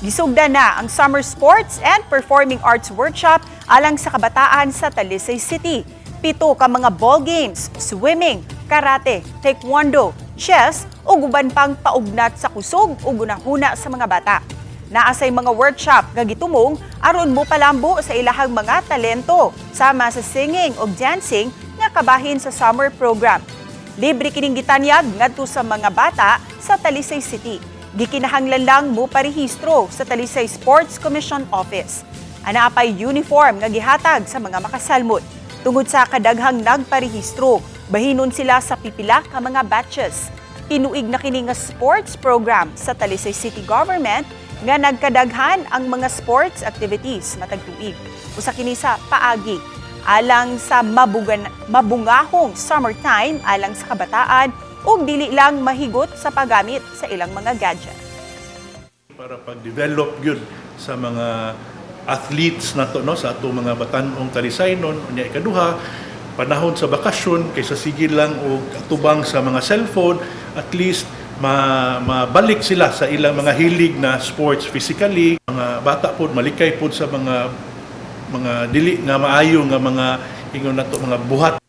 Gisugdan na ang Summer Sports and Performing Arts Workshop alang sa kabataan sa Talisay City. 7 ka mga ball games, swimming, karate, taekwondo, chess ug uban pang paugnat sa kusog ug gunahuna sa mga bata. Naa say mga workshop nga gitumong aron mo palambo sa ilahang mga talento sama sa singing ug dancing nga kabahin sa summer program. Libre kining gitanyag ngadto sa mga bata sa Talisay City. Gikinahanglan lang mo parehistro sa Talisay Sports Commission Office. Anaa pay uniform nga gihatag sa mga makasalmod. Tungod sa kadaghang nagparehistro, bahinon sila sa pipila ka mga batches. Tinuig na kini nga sports program sa Talisay City Government nga nagkadaghan ang mga sports activities matag tuig. Usa kini sa paagi alang sa mabungahong summertime alang sa kabataan ug dili lang mahigot sa paggamit sa ilang mga gadget. Para pag-develop gyud sa mga athletes nato, no, sa atong mga batan-ong Talisaynon. Unya, ikaduha, panahon sa bakasyon, kaysa sige lang og atubang sa mga cellphone, at least mabalik sila sa ilang mga hilig na sports. Physically, mga bata pod malikay pod sa mga dili nga maayo nga mga, ingon nato, mga buhat.